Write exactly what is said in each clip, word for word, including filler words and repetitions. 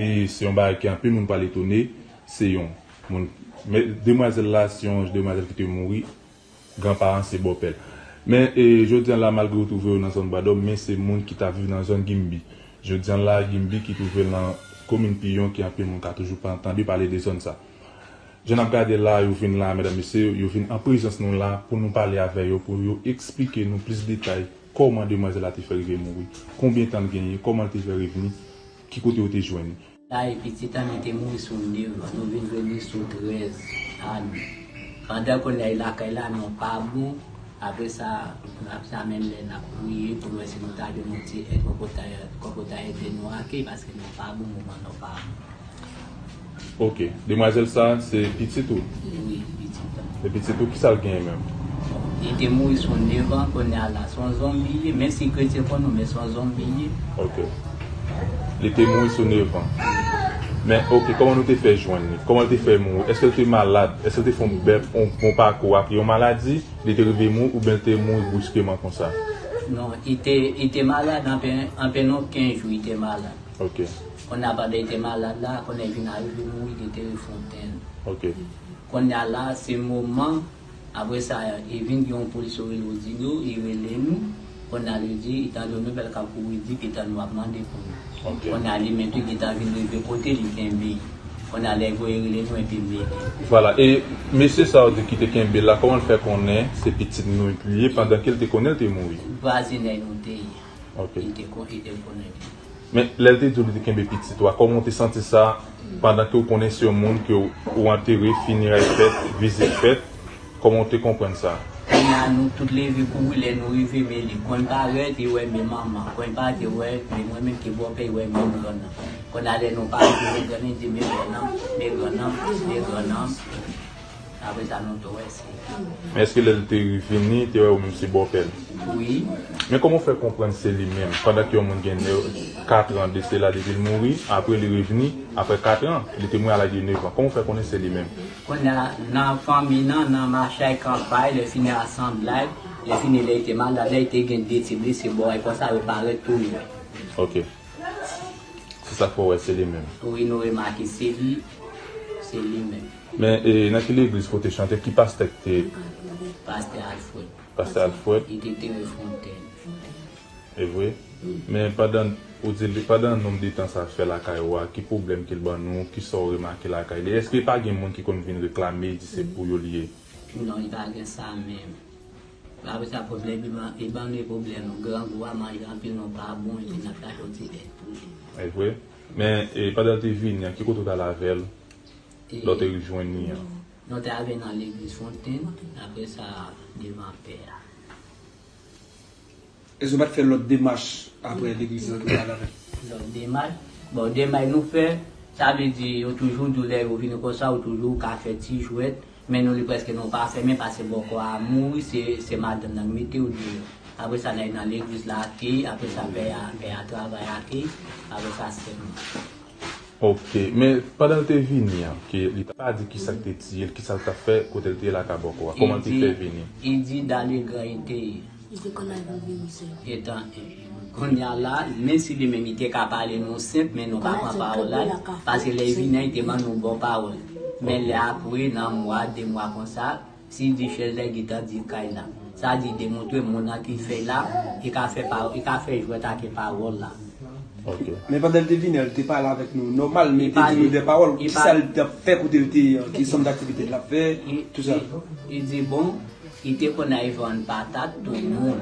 E se yon bagay ke anpil moun pral etone, se yon moun, men demwazèl la, se yon demwazèl ki te mouri, granparan se bòpè l. Men, e, jodi a la, malgre yo twouve yo nan zòn Bwadòm, men se moun ki t ap viv nan zòn Gimbi. Jodi a la, Gimbi ki twouve l nan komin Piyon, ke anpil moun ka toujou pa, tande pale de zòn sa. Jan n ap gade la, yo vin la, medam, mesye, yo vin an prezans nou la pou nou pale avè yo, pou yo eksplike nou plis detay kòman demwazèl la te fè rive mouri, konbyen tan l genyen, kòman l te fè revini, ki kote yo te jwenn li. La, e pitit an, li te mouri sou nev an, nou vin jwenn li sou trèz ane. Pandan kounye a lakay la, nou pa bon, apre sa, n ap sa menm lè n ap priye pou nou wè si nou ta jwenn yon ti èd, kòpòtay, kòpòtay ede nou ake, paske nou pa bon, moman nou pa bon. Ok. Demwazèl sa, se pitit ou? Wi, pitit an. E pitit ou, kisa l genyen menm? Li te mouri sou nev an, kounye a la, se yon zonbi li ye, menm si kretyen konn ou, men se yon zonbi li ye. Ok. Li te mouri sou nev an. Men, ok, kòman nou te fè jwenn li? Kòman l te fè mouri? Èske l te malad? Èske l te fè yon bèl, yon, yon pakou ak yon maladi? Li te rive mouri oubyen l te mouri briskeman konsa? Non, li te, li te malad anpe, anpe non kenz jou, li te malad. Ok. Kounye a pandan li te malad la, kounye a li vin arive mouri de Terefontenn. Ok. Kounye a la, se moman, apre sa, li vin gen yon polis yo rele Odino, li rele nou. Kounye a li di, li tande yon nouvèl k ap kouri di, gentan nou ap mande pou nou. Ok. Kounye a li menm tou gentan vin rive kote li kenbe. Kounye a lè voye rele nou epi mele. Vwala, e mesye sa w di ki te kenbe l la, kòman l fè konnen se pitit nou li ye pandan ke l te konnen l te mouri? Vwazinay nou te ye. Ok. Li te kon-, li te konnen. Men, lè l te di w li te kenbe pitit ou a, kòman w te santi sa pandan ke w konnen se yon moun ke w, ou antere, fineray fèt, vizit fèt, kòman w te konprann sa? Kounye a nou tout leve kouri lè nou rive, men li konn parèt, li wè men manman, konn parèt, li wè men mwen menm ki bòpè, li wè men grann nan. Kounye a lè nou parèt, men grann nan, li di men grann nan, men grann nan, men grann nan. Apre sa, nou tou wè se. Men èske lè l te vini, te wè ou menm se bòpè l? Wi. Men kòman w fè konprann se li menm? Pandan ke yon moun gen nev, kat an de sela depi l mouri, apre li revini, apre kat an, li te mouri a laj de nev an. Kòman w fè konnen se li menm? Kounye a, nan fanmi nan, nan machay kanpay, lè fini asanblay, lè fini lè li te malad, lè li te gen de ti blese bò, e konsa yo parèt tou nou wè. Ok. Se sa k fè w wè se li menm. Wi, nou remake se li, se li menm. Men, e, nan ki legliz ke w te chante? Ki pastè ki te? Pastè Alfred. Pastè Alfred? Li te Terefontenn. E vre? Wi. Men pandan, ou di, pandan nonb de tan sa fè lakay ou a, ki pwoblèm ke l ban nou, ki sa w remake lakay li? Èske pa gen moun ki konn vin reklame, di se pou yo li ye? Non, li pa gen sa menm. Apre sa, pwoblèm, li ban, li ban nou pwoblèm. Grangou a manje anpil, nou pa bon, epi n ap chache yon ti èd pou li. E vre? Men, e, pandan l te vini an, ki kote w t al avè l? E, lè w te jwenn li an? Nou te avè l nan legliz Fontenn, apre sa, devan pè a. Èske w pa t fè lòt demach apre legliz lan ke w t al avè l? Lòt demach? Bon, demach nou fè, sa vle di, yo toujou di w lè yo vini konsa, ou toujou ka fè ti jwèt, men nou li prèske nou pa fè, men paske bòkò a mouri, se, se madanm nan ki mete w deyò. Apre sa, n al nan legliz la ake, apre sa, pè a, pè a travay ake, apre sa, sè nou. Ok, men pandan l te vini an, ke li pa di kisa k te tiye l, kisa l t ap fè, kote l te ye lakay bòkò a, kòman l te fè vini? Li di Dalegran li te ye. Li te konn al vin vizite. Etan, kounye a la, menm si li menm li te ka pale nou senp, men nou pa pran pawòl la, paske lè li vini an, li te ban nou bon pawòl. Men lè apre, nan mwa, de mwa konsa, si di chèz la, li gentan di kay la. Sa di demontre moun nan ki fè la, li ka fè pa, li ka fè jwèt ak pawòl la. Ok. Men pandan l te vini an, li te pale avèk nou nòmal, men li te di nou de pawòl, kisa l t ap fè kote l te ye an, ki sòm daktivite l ap fè, tou sa. Li, li di, bon, li te konn al vann patat, tou moun.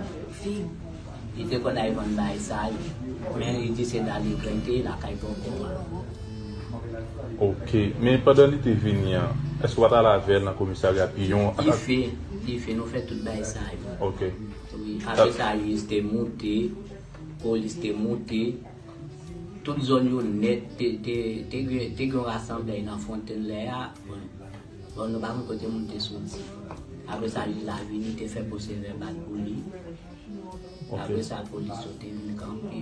Li te konn al vann bagay sa yo. Men li di se Dalegran li te ye lakay bòkò a. Ok. Men pandan li te vini an, èske w pa t al avè l nan komisarya Piyon? Li fè, li fè, nou fè tout bagay sa yo. Ok. Wi, apre sa, jij te moute, polis te moute, tout zòn yo nèt, te, te, te, te gen yon rasanblay nan Fontenn lè a. Bon, nou pa konn kote moun te soti. Apre sa, jij la vini, te fè pwosè vèbal pou li. Ok. Apre sa, polis yo te vin kanpe.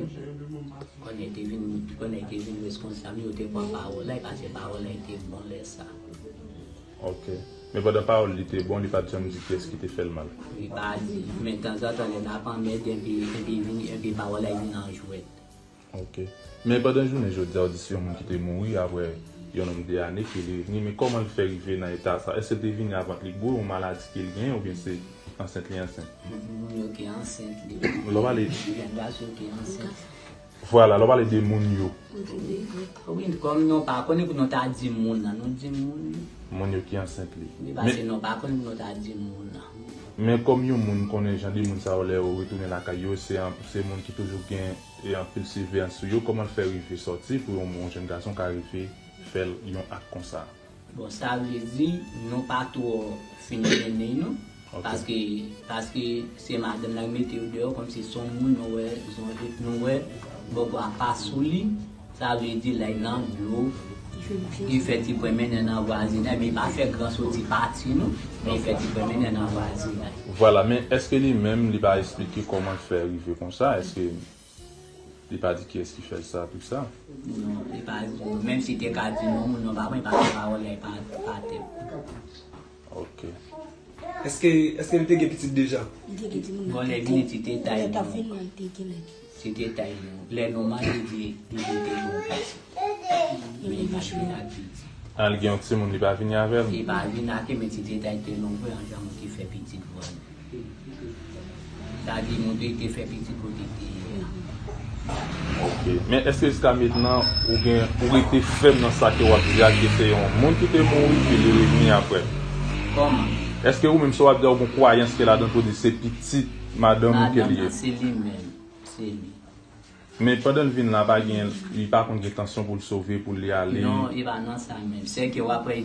Kounye a te vin, kounye a te vin reskonsab, yo te pran pawòl la, e paske pawòl la te bon lè sa. Ok. Men pandan pawòl li te bon, li pa t janm di kiyès ki te fè l mal? Li pa di. Men tanzantan, lè n ap anmède, epi, epi vin, epi pawòl la vin an jwèt. Ok. Men pandan jounen jodi a, w di se yon moun ki te mouri apre yon nonb de ane ke li revini. Men kòman l fè rive nan eta sa? Èske l te vini avèk li gwo yon maladi ke l genyen oubyen se ansent li ansent? Moun yo ki ansent li. Lè w pale. Jèn gason ki ansent. Vwala, lè w pale de moun yo. Wi, kòm nou pa konnen pou nou ta di moun nan, nou di moun yo. Moun yo ki ansent li. Wi, paske nou pa konnen pou nou ta di moun nan. Men kòm yon moun konnen jan de moun sa yo lè yo retounen lakay yo, se an- se moun ki toujou gen e anpil siveyans sou yo, kòman l fè rive sòti pou yon, yon jèn gason ka rive fè l yon ak konsa? Bon, sa vle di, nou pa twò fin mennen nou, Ok. paske, paske se madanm nan ki mete yo deyò, kòmsi se yon moun nou wè, se yon jèn nou wè, bòbò a pa sou li, sa vle di lè nan dlo, li fè ti pwen mennen nan vwazinay, men li pa fè gran soti pati non, men li fè ti pwen mennen nan vwazinay. Vwala, men èske li menm, li pa esplike kòman l fè rive konsa? Èske li pa di kiyès ki fè l sa, tout sa? Non, li pa di. Menm si te ka di non, moun nan pa konn, li pa fè pawòl la, li pa, pa tèt. Ok. Èske, èske li te gen pitit deja? Li te gen timoun. Bon, lè vini ti te tay nou. Ti te tay nou. Lè nou mande di, li te gen pitit. Men li pa t vin ak pitit. Ah, li gen yon timoun, li pa vini avè l? Li pa vin ak, men ti te tay te longue, an jan moun ki fè pitit vre. Sa di moun te, te fè pitit kote te ye a. Ok. Men èske jiska mentnan ou gen, ou rete fèm nan sa ke w ap di a, ke se yon moun ki te mouri, ke li revini apre? Kòman? Èske ou menm sa w ap di a, ou gen kwayans ke ladan pou di se pitit madanm ou ke li ye? Madanm nan, se li menm. Se li. Men pandan l vin la, pa gen, li pa konn gen tansyon pou l sove, pou li ale? Non, li pa nan sa menm. Se ke w ap wè